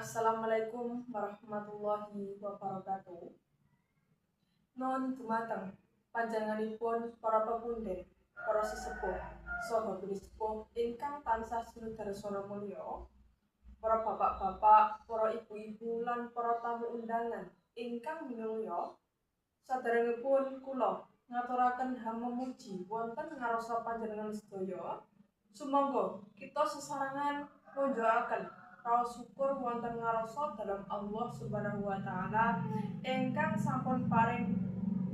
Assalamualaikum warahmatullahi wabarakatuh. Nuwun dumateng panjenenganipun para pepunden, para sesepuh, saha sepuh ingkang tansah sinudarsana mulya, para bapak-bapak, para ibu-ibu lan para tamu undangan ingkang minulya. Saderengipun kula ngaturaken hamemuji wonten ngarsa panjenengan sedaya, sumangga kita sesarengan ngunjukaken raos syukur wonten ngarsa dalem Allah Subhanahu wa taala ingkang sampun paring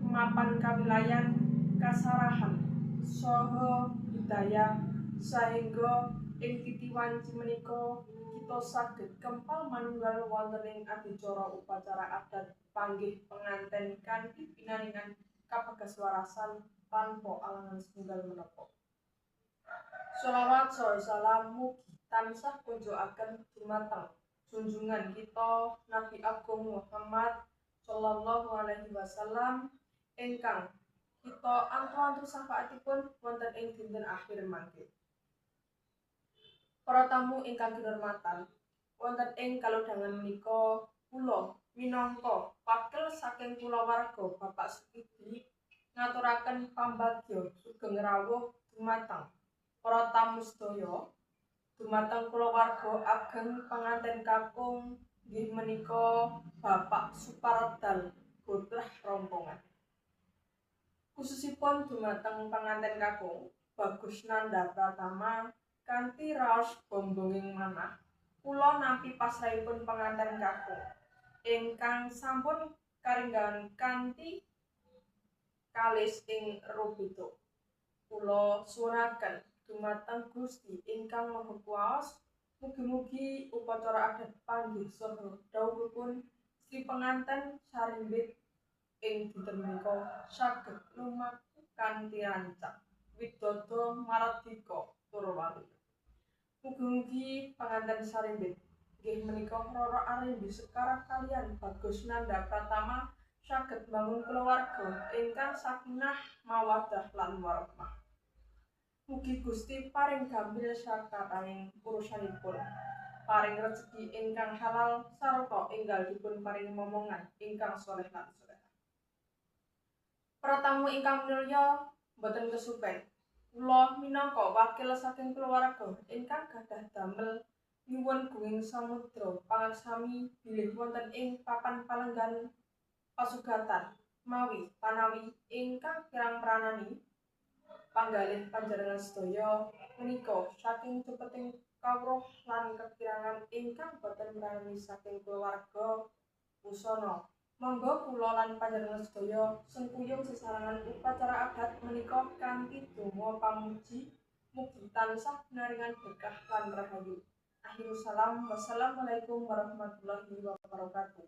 mapan kawilayan, kasarahan saha hidayah sahingga ing titi wanci menika kita saged kempal manunggal wonten ing adicara upacara adat panggih penganten kanthi pinaringan kabagaswarasan tanpa alangan setunggal menapa. Sholawat saha salam mugi tansah kunjukaken dumateng junjungan kita Nabi Agung Muhammad sallallahu alaihi wasallam ingkang kita antu-antu syafaatipun wonten ing dinten akhir mangke. Para tamu ingkang kinurmatan, wonten ing kalodhangan menika kula minangka wakil saking kulawarga Bapak Sukidi ngaturaken pambagya sugeng rawuh dumateng para tamu sedaya, dumateng kulawarga ageng penganten kakung inggih menika Bapak Supardal Gotrah rombongan. Khususipun dumateng penganten kakung Bagus Nanda Pratama kanthi raos bombonging manah, kula nampi pasrahipun penganten kakung ingkang sampun karinggahan kanthi kalis ing Rubito. Kula suwunaken dumateng Gusti ingkang Maha Kuwaos, mugi-mugi upacara adat panggih saha dhawuhipun Sri Penganten Sarimbit ing dinten menika saged lumaku kanthi rancak, widodo maradika tur waluya. Mugi-mugi penganten Sarimbit inggih menika Roro Arimbi Sekar kaliyan Bagus Nanda Pratama saged mbangun kulawarga ingkang sakinah mawaddah lan warahmah. Mugi Gusti paring gampil sakathahing urusanipun, paring rejeki ingkang halal sarta enggal dipun paringi momongan ingkang soleh lan solehah. Para tamu ingkang minulya, boten kesupen kula minangka wakil saking kulawarga ingkang gadah damel nyuwun gunging samudra pangaksami bilih wonten ing papan palenggan pasugatan mawi panawi ingkang kirang pranani panggalih panjenengan sedaya menika saking cepeting kawruh lan kekirangan ingkang boten pranani saking kulawarga wusana. Mangga kula lan panjenengan sedaya sengkuyung sesarengan upacara adat menika kanthi donga pamuji mugi tansah pinaringan berkah lan rahayu. Akhirul salam, wassalamualaikum warahmatullahi wabarakatuh.